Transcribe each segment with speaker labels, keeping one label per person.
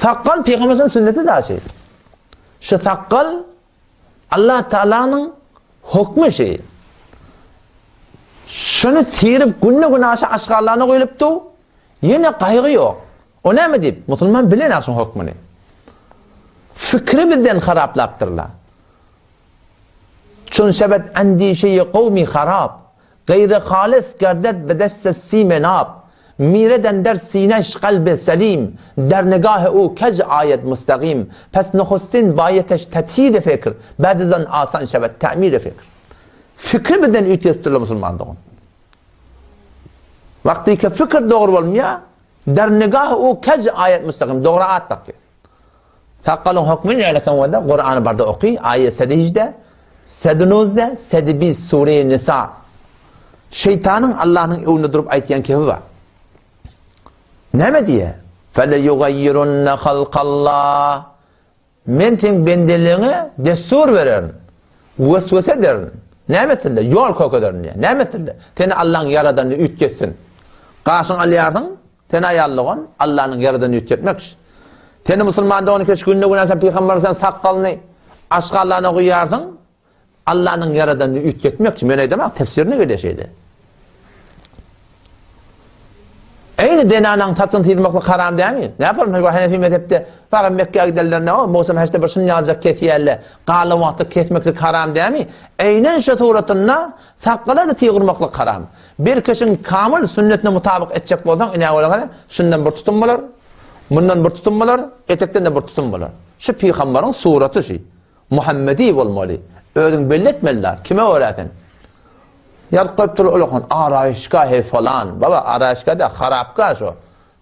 Speaker 1: Sakgal pygamberimiziň sünneti daşy. Şu sakgal Allah Taalanyň hukmy şi. Şuny tirip günde günaşa aşgarlaryna guýlupdy. Ýene gaýgy ýok. O näme diýip, musulman bilen şuň hukmyny. Fikri bizden haraplapdyrlar. Çün şebet endişeýi kowmi harap, Gaýry halys gerdet be deste sime nap, Mired ender sineş kalbi selim, Der nigahi u kej aýet mustagim, Pes nuhustin baýeteş tethiri fikr, Bädizan asan şebet tämiri fikr. Fikri bizden üýtgetipdirler musulman dogan. Wagtyky fikr dogry bolmaýar, Der nigahi u kej aýet mustagim, dogra at dakýar. Sakgalyň hökmüni nälekan bolsa, Kurany barda oky, aýe sedi hijde, sedi nuzde, sedi biz, sure Nisa. Şeýtanyň Allahnyň öňünde durup aýtýan kefi bar. Näme diýýär? Fele yugayyirunna halkallah. Men seň bendeligiňe dessur bererin. Weswese ederin. Näme etsinler? Ýol kökederin diýýär. Näme etsinler? Seni Allahyň ýaradanyny üýtgetsin. Gaşyňy alýarsyň, Sen aýal dogan, Allanyň ýaradanyny üýtgetmek. Seni musulman dogan keş günde günä sen pygamber sen sakgalyny aşgallana guýarsyň, Allanyň ýaradanyny üýtgetmek. Men aýdamak tefsirine gelýär şeýle. Eýni zenanaň saçyny syzmaklyk haram dälmi? Ne yapalım? Bu Hanefi mezhepde fakat Mekke'ye gidenlerine o Musa haçta bir şun ýaljak kesýärler. Galan wagtda kesmeklik haram dälmi? Eýnen şu suratynda sakgala da tyg urmaklyk haram. Bir kişiň kamyl sünnetine mutabyk etjek bolsaň, ine görüň, şundan bir tutum bolar, mundan bir tutum bolar, etekden-de bir tutum bolar. Şu pygambaryň suraty şu. Muhammedi bolmaly. Özüň belli etmeli-da, kime görä sen? Ýazyp goýupdyr ulakan, araýyşga he falan. Baba, araýyşga da, harapga şo.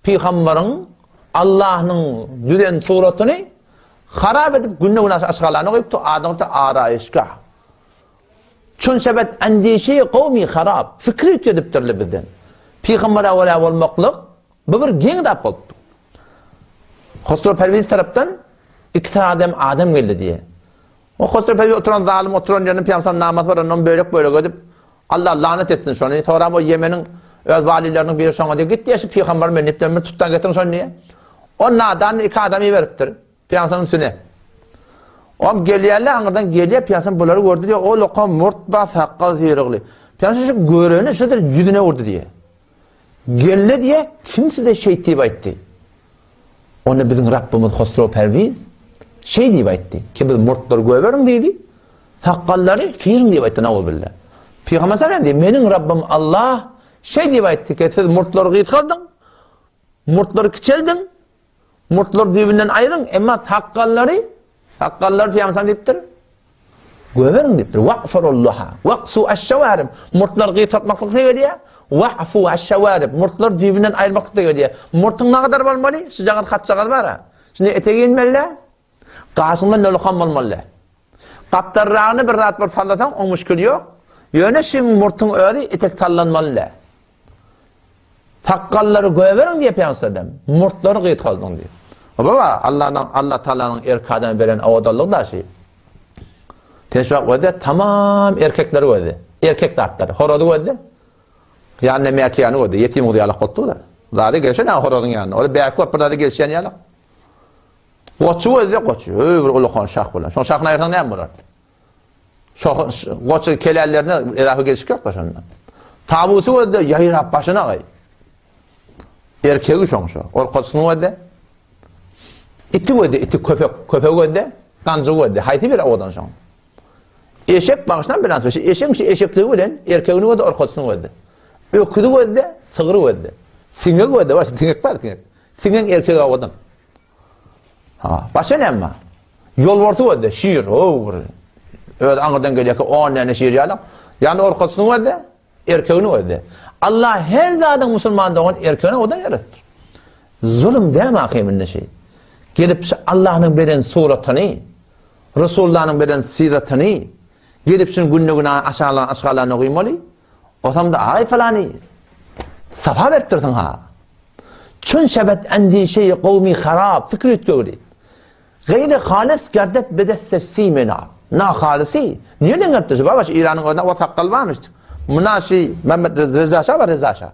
Speaker 1: Pygambaryň Allahnyň düzen suratyny harap edip günde-günaşa aşgalany goýupdyr, adyny goýupdyr araýyşga. Çün sebet endişi kowmy harap, fikri üýtgedipdirler bizden. Pygambere görä bolmaklyk bu bir geň zat bolupdyr. Hosrow Perwiz tarapdan iki sany adam adam geldi diýe. O Hosrow Perwiz oturan zalym oturan ýerinde Pygamber namaz bar, ondan bölek-bölek edip Allah lanet etsin şony. Soňra o Ýemeniň öz walileriniň biri şoňa diýip git diýe şu pygamber men diýip bir tutdan getirin şony diýe. O nadan iki adam iberipdir. Pygamberyň üstüne. Om gelýärler, aňyrdan gelýär, pygamber bulary gördi diýär, ol okan murt ba sakgal syrygly. Pygamber şu göreni şudur ýüzüne urdy diýär. Geldi diýär, kim size şeý diýip aýtdy? Onda biziň Rabbimiz Hosrow Perwiz şeý diýip aýtdy. Ki biz murtlary göberiň diýdi. Sakgallary syryň diýip aýtdy, nauzubilla. Pygamber sallam diýdi, meniň Rabbim Allah şeý diýip aýtdy ki, siz murtlary gysgaldyň, murtlary kiçeldiň, Murtlary düýbünden aýryň, emma sakgallary, sakgallary pygamber diýipdir, göberiň diýipdir. Waqfurullah. Waqsu aş-şawarib. Murtlary gysgaltmaklyk gelýär. Wa'fu aş-şawarib. Murtlary düýbünden aýyrmaklyk gelýär. Murtuň nägadar bolmaly? Şujagaz hatjagaz bar-a. Şunda etegi inmeli. Gaşyňda nolukam bolmaly. Gapdalragyny bir zat bir sallasaň, oň müşkili ýok. Ýöne şiň murtuň özi etek sallanmaly däl. Sakgallary göberiň diýip pygamberem, murtlary gysgaldyň diýip. Baba, Allah'dan Allah Taalanyň erkek adama beren owadanlygy da şi. Teşwak gözde tamam erkekleri gözde. Erkek zatlary. Horozy gözde. Ýanyna mäkiýany gözde. Ýetim gyz ýalak bolupdy da. Zady gelşen ha horozyň ýanyna. Ol bärki bolup bir zady gelşen ýalak. Goçy gözde goçy. Öý bir ulakan şah bilen. Şoň şahyny aýyrsaň näme bolar? Şo goçy kelällerine edafa gelşik ýok da şonda. Tawusy gözde ýaýrap başyna gaý. Erkegi şoň şo. Orkasyny gözde. Iti gözde, iti köpek, köpek gözde, ganjy gözde. Haýsy bir owadan şoň? Eşek bagşdan bilen şu eşegiň şu eşekligi bilen erkegini gözde, orkasyny gözde. Öküzi gözde, sygry gözde. Siňegi gözde, baş siňek bar siňek. Siňegiň erkegi owadan. Ha, başga näme bar? Ýolbarsy gözde, şir, o bir. Öz aňyrdan gelýärkä 10 däne şir ýaly. Ýani orkasyny gözde, erkegini gözde. Allah her zadyň musulman dogan erkegini odan ýaratdyr. Zulum däme akymynda şey. Gelip şu Allah'nyň beren suratyny, Resulullah'nyň beren syratyny gelip şunu günde güne aşalan aşgalany goýmaly. Osamda aý falany safa beripdirsiň ha. Çün şebet endişeyi kowmi harap, fikir üýtgewli. Gaýry halys gerdet bedesse simena. Na halysy. Nireden gelipdir şu baba şu Eýranyň özünde o sakgal barmyş. Muna şu Mehmet Reza Şa bar Reza Şa.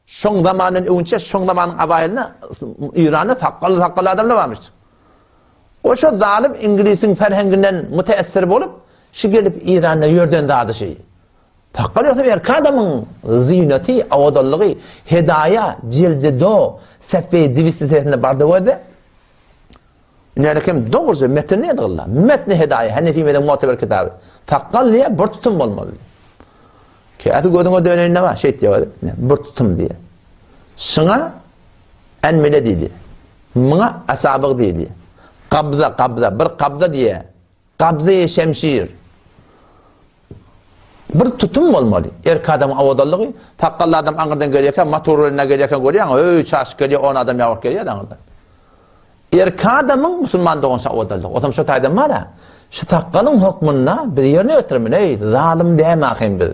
Speaker 1: Şoň zamandan öňçe, şoň zamanyň awaýylynda Iranda sakgally sakgally adamlar barmyş. O şo zalym iňlisiň ferhenginden müteessir bolup, şu gelip Iranda ýörden zady şi. Sakgal ýogsa erkek adamyň zynaty, owadanlygy, Hedaýa, jildi do, sefeý diwisti sesinde barda gözde. Nälekem dogruja metin nädgylla? Metni Hedaýa, Henefi mezhebiň muteber kitaby. Sakgal diýýär, bir tutum bolmaly. Käsi gözüňe döneýin bar, şeýt diýýär, bir tutum diýýär. Şuňa enmile diýdi. Muňa asabyg diýdi. Gabza, gabza, bir gabza diýýär. Gabzy şemşir. Bir tutum bolmaly. Erkek adamyň owadanlygy, sakgally adam aňyrdan gelýärkä, motor bilen gelýärkä görýäň, öý çaşyp gelýär, on adam ýagyp gelýär aňyrdan. Erkek adamyň musulman dogança owadanlygy. Otam şu taýdan bar-a. Şu sakgalyň hökmünde biz ýerine ýetirmeli, eý, zalym dämi ahym biz.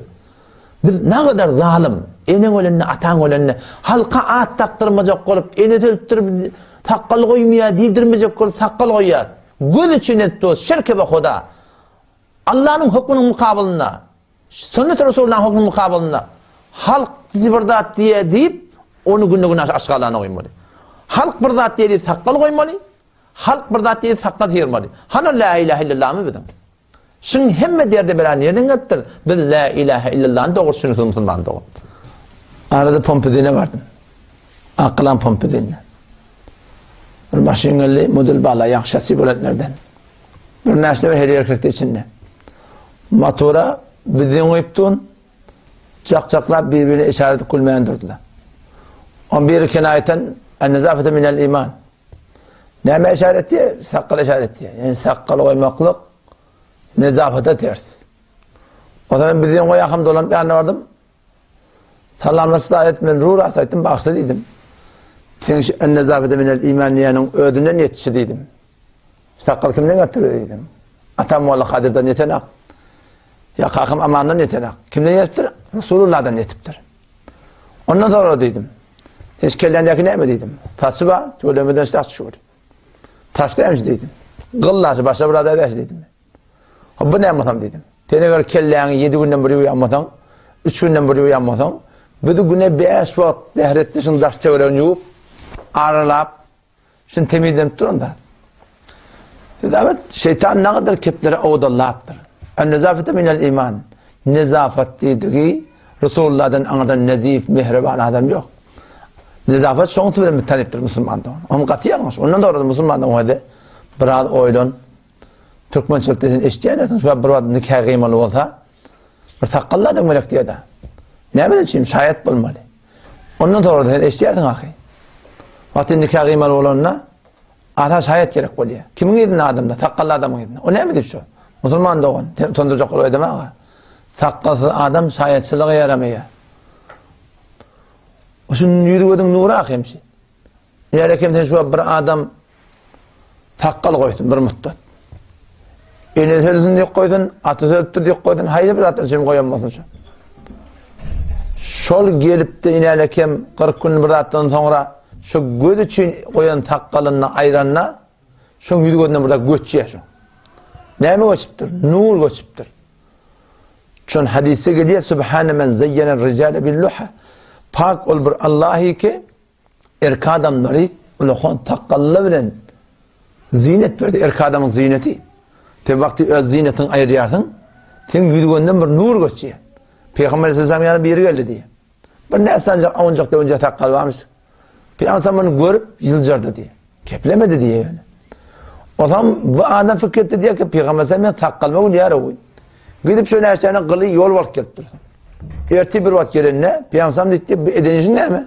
Speaker 1: Biz nagadar zalym, eneň ölende, ataň ölende, halka at dakdyrmajak bolup, enesi ölüpdir, sakgal goýmaýar diýdirmejek bolup sakgal goýýar. Göz üçin edip dur, şirke we Huda. Allanyň hökmüniň mukabylynda, sünnet Resulullahyň hökmüniň mukabylynda halk bir zat diýýär diýip, ony günde-günaşa aşgarlana goýmaly. Halk bir zat diýýär diýip sakgal goýmaly, halk bir zat diýýär sakgal syrmaly. Hany la ilahe illallahmy biziň? Şuň hemme derde bela nirden gelipdir? Biz la ilahe illallahny dogry düşünsek musulman dogan. Arada pompedine bardym. Akgylan pompedine. Bir maşyn geldi, model bala, ýaňky şassi bolanlardan. Bir näçe bir her erkekde içinde. Motora bizden goýup dun, çak-çaklap bir-birine işaret edip gülmän durdular. On biri kenaýatan, en-nezafete minel iman. Näme işaret etdi? Sakgal işaret etdi. Yani sakgal goýmaklyk nezafete ters. O zaman bizden goýakam dolanyp ýanyna bardym. Salamlaşdy aýat men rur aýtdym, bagşla diýdim. Sen şu en-nezafete minel iman diýeniň özünden ýetişi diýdim. Sakgal kimden gelipdir diýdim. Atam Molla Kadyrdan ýetenak. Ýa kakam Amandan ýetenak. Kimden ýetipdir? Resulullahdan ýetipdir. Ondan sonra diýdim. Hiç kellendäki näme diýdim. Saçy bar, tüwelemeden saç düşüyor. Taş dämiş diýdim. Gyllaşy başa bir aday däş diýdim. Ha bu näme bolsam diýdim. Sen eger kelläňi 7 günden bir ýuwýanmasaň, 3 günden bir ýuwýanmasaň, biz güne 5 wagt zähretli şuny daş töweregini ýuwup, aralap, Şuny temizlenip duran zat. Nezafet şeytan ne kadar keplere owadallapdyr. En nezafete minel iman. Nezafet diýdigi Resulullah'dan aňyrdan nezif, mehriban adam ýok. Nezafet şoň bilen biz tanypdyr musulmandan. Onuň gaty ýalňyş. Ondan dogry musulmandan oýda biraz oýlan. Türkmençilikde sen eşitýärsiň, şu bir wagt nikah gyýmaly bolsa, bir sakgally adam gerek diýýär-de. Näme üçin şaýat bolmaly? Ondan sonra sen eşitýärsiň ahy. Wagty nikah gyýmaly bolanda ara şaýat gerek bolýar. Kimiň yzynda adamda? Sakgally adamyň yzynda. O näme diýip şu? Musulman dogan, sen utandyrjak bolup aýdama aga. Sakgalsyz adam şaýatçylyga ýaramaýar. Şunuň ýüzi gözüň nury ahy hemşi. Näle kem sen şu bir adam sakgal goýsun bir mutdat. Ene sözüni diýip goýsun, ata sözüpdir diýip goýsun, haýsy bir zatdan üçin goýan bolsun şu. Şol gelipdi inäle kem 40 gün bir zatdan soňra şu göz üçin goýan sakgalyny aýranda şoň ýüzi gözünden bir zat göçýär şu. Näme göçüpdir? Nur göçüpdir. Şon hadisde gelýär, Subhane men zeyyene rijale bil luha. Pak ol bir Allahy ki Erkek adamlary ulakan sakgally bilen zinet berdi. Erkek adamyň zineti. Sen wagty öz zinetiňi aýyrýarsyň, seň ýüzüňden bir nur göçýär. Pygamber aleyhisselam ýanyna biri geldi diýýär. Bir näsancak awunjak döwünjek sakgal barmyş. Pygamber muny görüp ýyljardy diýýär. Keplemedi diýýär ýöne. O zaman bu adam fikir etdi diýýär ki, Pygamber sen men sakgalyma gülýär o. Gidip şo näçäni gyly ýol bolup gelipdir. Ertir bir wagt gelende Pygamber diýdi, bu eden işiň näme?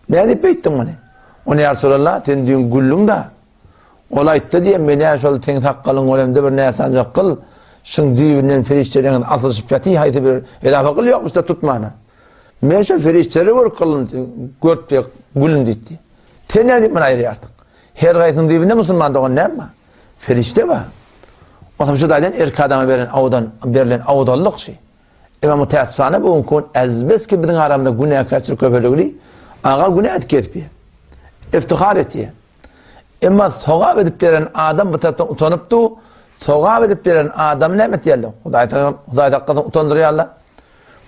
Speaker 1: Nädip beýtdiň muny? Ony ýa Resulallah, sen düýn güldüň-da. Ol aýtdy diýen, men-ä şol seň sakgalyň göremde bir näsanjak gyl, şuň düýbünden perişdeleriňiz asylyşyp ýatyr, haýsy bir edafa gyl ýokmuş-da tutmana. Men şo perişdeleri görüp gyldym, görüp diýip güldüm diýdi. Sen nädip muny aýyrýarsyň? Her haýsynyň düýbünde musulman dogan näme bar? Perişde bar. Onsoň şu daýdan erkek adama beren awdan, berlen awdallyk şi. Emma müteessifane bu gün ezbeski biziň aramyzda günäkärçilik köpeligli, aga günä edip gezipýär. Iftihar etýär. Emma sogap edip beren adam bu tarapdan utanyp du, sogap edip beren adam näme etýärler? Hudaý Hudaý saklasyn utandyrýarlar.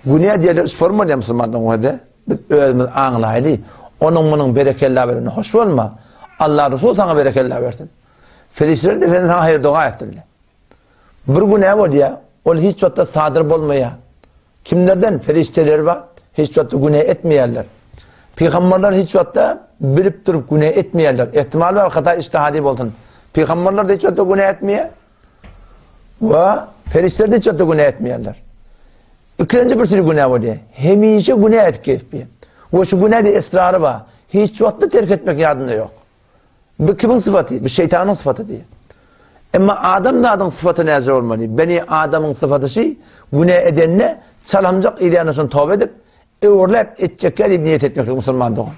Speaker 1: Günä diýerler, üç forma diýär musulmanlaryň özi. Biz özümiz aňlaýly. Onuň munuň berekella berene hoş bolma. Allah Resul saňa berekella bersin. Perişdeler de saňa haýyr doga etsinler. Bir günä bolýar, ol hiç wagtda sadyr bolmaýar. Kimlerden? Perişdeler bar, hiç wagtda günä etmeýärler. Pygamberler hiç wagtda bilip durup günä etmeýärler. Ehtimal bar hata ijtihadi bolsun. Pygamberler hiç wagtda günä etmeýär. We perişdeler hiç wagtda günä etmeýärler. Ikinji bir tür günä bolýar. Hemişe günä edip gezip. We şu günäde esrary bar. Hiç wagtda terk etmek ýadynda ýok. Bu kimiň sypaty? Bu şeýtanyň sypaty diýýär. Emma adam zadyň sypaty näce bolmaly? Beni adamyň sypaty şi, günä edende çalamjak edýände şony toba edip, öwürläp etjekkä diýip niýet etmeklik musulman dogan.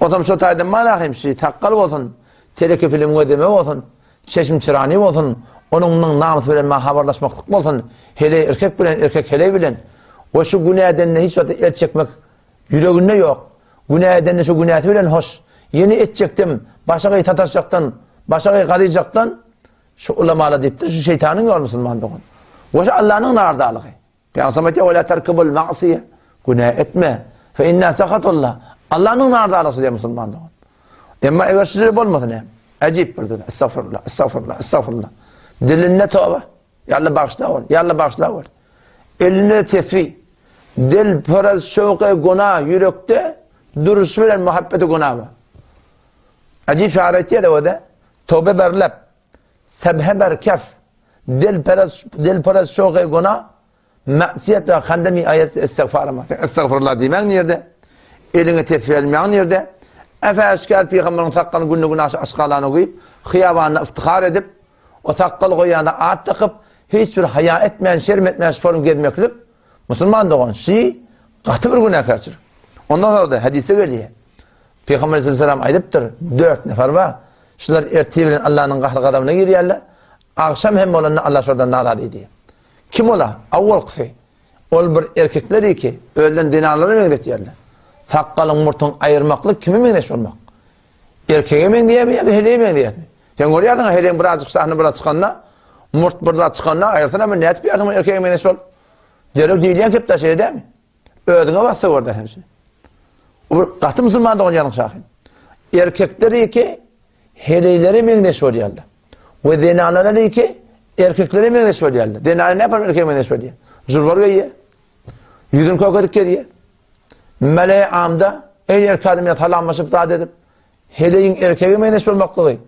Speaker 1: Otam şo taýdan malahym şi sakgal bolsun, teleke film gözleme bolsun, çeşm çyrany bolsun, onuň munuň namysy bilen ma habarlaşmaklyk bolsun, heleý erkek bilen, erkek heleý bilen we şu günäden hiç wagt el çekmek Ýüreginde ýok. Günä edende şu günäsi bilen hoş. Ýene etjekdim, başagaý sataşjakdan, başagaý gazyjakdan şu ulamalar diýipdir, şu şeýtanyň ýoly musulman dogan. We şu Allanyň nardalygy. Pygamberimiz aýtýar, "Ve la terkibul ma'siye." Günä etme. Fe inna sahatullah. Allanyň nardalygy diýýär musulman dogan. Emma eger şeýle bolmasa näme? Ajip bir dünýä. Estagfirullah, estagfirullah, estagfirullah. Dilinde toba. Ýa Alla bagyşla ol, ýa Alla bagyşla ol. Elinde tesbih. Dil pörez şowky guna ýürekde duruşy bilen muhabbeti guna bar. Ajip şahyr aýtýar o da, tobe berlep, sebhe ber kef, dil perez dil pörez şowky guna, ma'siyet ve handemi ayet istiğfar ma. Estağfurullah diýmäň nirde? Eliňe tesbih almaň nirde? Efe aşkar pygamberiň sakgalyny günde gün aşgalany goýup, hyýabanda iftihar edip, O sakgal goýýanda at dakyp, hiç bir haýa etmän, şerm etmän şu forum gezmeklik, musulman dogan, şi gaty bir günäkärçilik. Ondan sonra da hadise gelýär. Peygamber aleyhisselam aýdypdyr, dört nefer bar. Şular ertir bilen Allah'ın gahar gazabyna girýärler. Akşam hem bolanda Allah şolardan narazy diýär. Kim ola? Awwalkysy. Ol bir erkekler ki, özlerini zenanlara meňzetýärler. Sakgalyň murtuň aýyrmaklyk kime meňzeş bolmak? Erkege meňzeýärmi ýa heleýe meňzeýärmi? Sen görýärsiň, heleýiň birazjyk şahny biraz çykanda, murt bir zat çykanda aýyrsana men nätip ýarsyň erkege meňzeş bolup. Derrew diýilýän kepde şeýle dälmi? Özüňe bassa görde hem şeýle. O bir gaty musulman dogan ýalyň şahyn. Erkekler ki heleýlere meňzeş bolýarlar. We zenanlar ki erkeklere meňzeş bolýarlar. Zenanlar ne yapar erkege meňzeş bolýar? Julbar geýýär. Ýüzüni kökedip gezýär. Meleý amda eý erkek adam bilen salamlaşyp zat edip, heleýiň erkege meňzeş bolmaklygy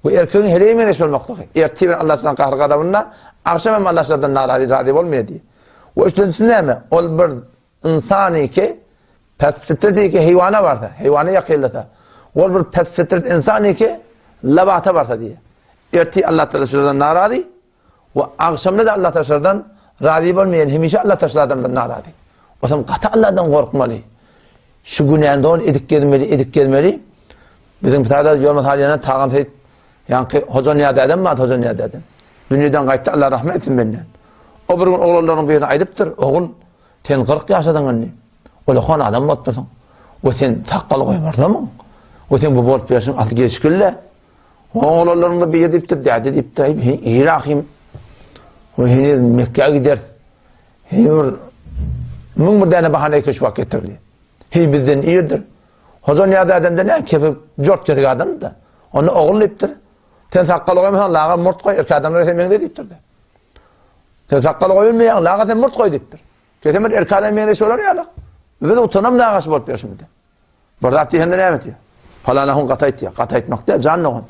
Speaker 1: we erkegiň heleýe meňzeş bolmaklygy. Ertir bilen Allah taala gahar gazabynda, agşam hem Allah taaladan narazy razy bolmaýar diýip. We üçünjisi näme? Ol bir ynsany ki pes fitret ki heýwana barsa, heýwana ýakynlasa, ol bir pes fitret ynsany ki labata barsa diýip. Ertir Allah taala şulardan narazy, We agşamda-da Allah taşlardan razy bolmaýan, hemişe Allah taşlar adamdan narazy. Otam gaty Allahdan gorkmaly. Şu günäni doly edip gezmeli, edip gezmeli. Biziň sada ýolma salýana Tagan Seýit, ýaňky Hoja Nyýaz dädem bar, Hoja Nyýaz dädem. Dünýeden gaýtdy, Allah rahmet etsin benden. O bir gün oglanlaryň birine aýdypdyr, ogul, sen 40 ýaşadyň indi. Ulakan adam bolupdyrsyň. We sen sakgal goýmarsamyň? We sen bu bolup ýörşüň asly geçgille. Oglanlaryň biri diýipdir, däde diýipdir, aý, ilahim, o heniz Mekgä gideris. Heý bir müň bir däne bahana iki üç wagt getirdi. Heý bizden irdir. Hoja Nyýaz dädemde ne kefi jort kesik adamdy. Onda ogul diýipdir. Sen sakgal goýmasaň, laga murt goý, erkek adamlara sen meňze diýipdir. Sen sakgal goýulmaýaň, laga sen murt goý diýipdir. Sen bir erkek adam meňzeş bolar ýaly. Biz utanam lagaş bolup ýörşümizde. Bir zat diýende näme diýýär? Palana hun gaty aýtýar. Gaty aýtmak diýýär, jan dogan.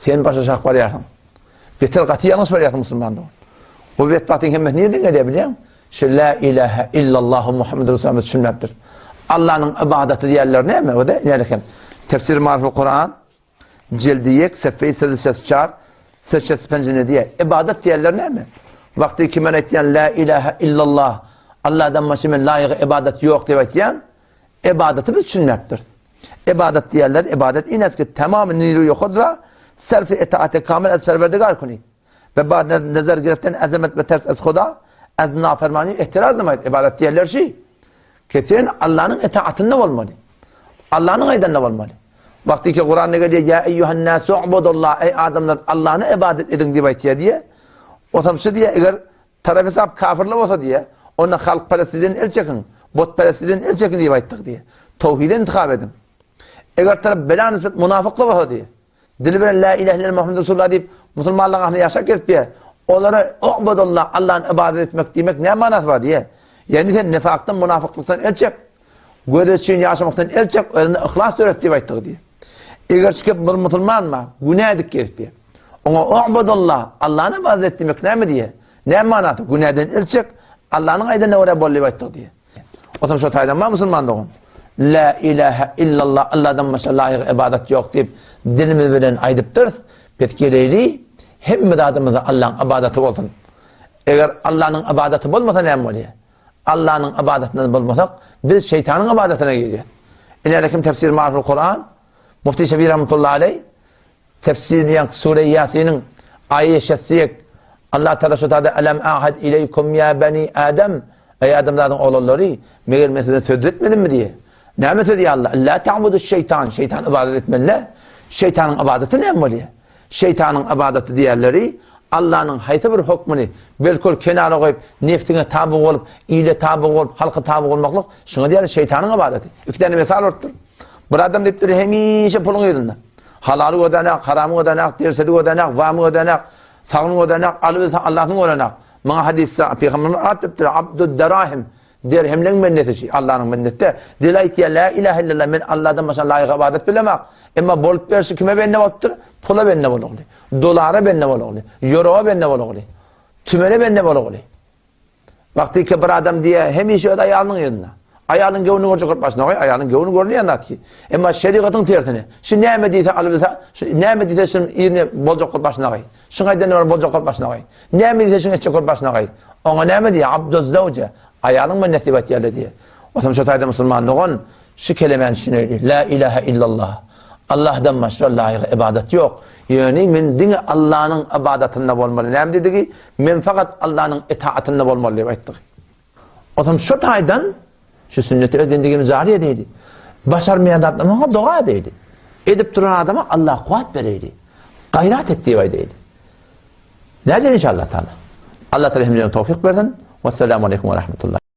Speaker 1: Sen başa şah barýarsyň. Beter gaty ýalňyş barýarsyň musulman dogan. Bu betbagtyň hemmesi nireden gelýär bilýäňmi? Şu la ilaha illallah Muhammedur Resulullah düşünmändir. Allanyň ibadaty diýýärler näme? O da näme eken? Tefsir Mariful Kuran Jildi ýek, sefeý seziz çar, seçes penjine diýýär. Ibadat diýýärler näme? Wagty ki men aýtýan la ilaha illallah Allahdan başga men laýyk ibadat ýok diýip aýtýan, Ybadaty biz düşünmepdiris. Ybadat diýerler, ybadat ines ki tamam niruýy hudra serfi itaate kamil ez perverdigar kuni. Ve ba nezer giriften azamet ve ters ez huda ez nafermani ihtiraz namaýt. Ybadat diýerler şi. Ki sen Allah'yň itaatynda bolmaly. Allah'yň aýdanyna bolmaly. Wagty ki Kuranda gelýär, ya eyyuhan nasu ubudullah, ey adamlar Allah'yna ibadet ediň diýip aýtýar diýe. O tamşy diýe, eger Tarap hesap kafirler bolsa diýýär, onda halkperestlikden el çekiň. Butperestlikden el çekiň diýip aýtdyk diýýär. Towhide intihap ediň. Eger tarap bela nesip munafykly bolsa diýýär. Dili bilen la ilahe illallah Muhammed Resulullah diýip musulmanlaryň arasynda ýaşap gezip diýýär. Olara ubudullah Allahny ybadat etmek diýmek näme manasy bar diýýär. Ýagny sen nifakdan, munafiklykdan el çek. Göz üçin ýaşamakdan el çek, özüne yhlas döret diýip aýtdyk diýýär. Eger şu bir musulman bar, günä edip gezip diýýär. Oňa ubudullah Allahny ybadat et diýmek näme diýýär? Näme manasy? Günäden el çek, Allanyň aýdanyna görä bol diýip aýtdyk diýýär. Otam şo taýdan bar musulman dogan. La ilahe illallah Allahdan başga laýyk ybadat ýok diýip dilimiz bilen aýdypdyrys. Biz geleýli hemme zadymyzda Allaň ybadaty bolsun. Eger Allanyň ybadaty bolmasa näme bolýar? Allanyň ybadatyndan bolmasak, biz şeýtanyň ybadatyna girýäs. Ine kim tefsir Marful Kuran, Mufti Şebi rahmetullahi aleyh Tefsir diýen Sure Ýasiniň aýy şesiyek Allah Taala şu tada Alam ahad ileýkum ýa bani Adam Eý adamzadyň oglanlary meger men size söz etmedimmi diýe. Näme söz ýa Allah? La ta'budu şeytan. Şeytan ibadet etmeli. Şeytanyň ibadaty näme bolýar? Şeytanyň ibadaty diýerleri Allanyň haýsy bir hökmüni belkul kenara goýup, nefsiňe taby bolup, ile taby bolup, halka taby bolmaklyk, şuňa diýerler şeytanyň ibadaty. Iki tane mesal bolupdyr. Bir adam diýipdir, hemişe puluň yzynda. Halaly gödenak, haramy gödenak, dersedi gödenak, wamy gödenak, sagyny gödenak, alybilse Allahyny görenak. Maňa hadysda Pygamberimiz at diýipdir, Abdud Darahim, derhemleň bendesi şi, Allanyň bendesi. Dil aýtýar, la ilahe illallah, men Allahdan başga laýyk ybadat bilemok. Emma bolup berşi kime bende bolupdyr? Pula bende bolugly, dolara bende bolugly, ýoroga bende bolugly, tümene bende bolugly. Wagtyky bir adam diýýär, hemişe öz aýalynyň ýanynda. Aýalyň göwnüni görjek bolup başyna goý, aýalyň göwni görünýän zat ki. Emma şerigatyň tersine, şu näme diýse alybilse, şu näme diýse şuň ýerine boljak bolup başyna goý. Şuň aýdanyna görä boljak bolup başyna goý. Näme diýse şuň etjek bolup başyna goý. Oňa näme diýýär? Abduz zawje. Aýalyň men nesip etýärler diýýär. Otam şo taýda musulman dogan şu kelemäni düşüneýli. La ilaha illallah. Allahdan başga laýyk ybadat ýok. Ýöne men diňe Allanyň ybadatynda bolmaly. Näme diýdigi? Men fakat Allanyň itaatynda bolmaly diýip aýtdyk. Otam şu taýdan şu sünneti öz zendigimiz jary edeýdi. Başarmaýan zatlaryny oňa doga edeýdi. Edip duran adama Allah kuwwat bereýdi. Gaýrat et diýip aýdaýdy. Näce inşallah taala. Allah taala hemmelerine towfik bersin. Wesselamu aleýkum we rahmetullah.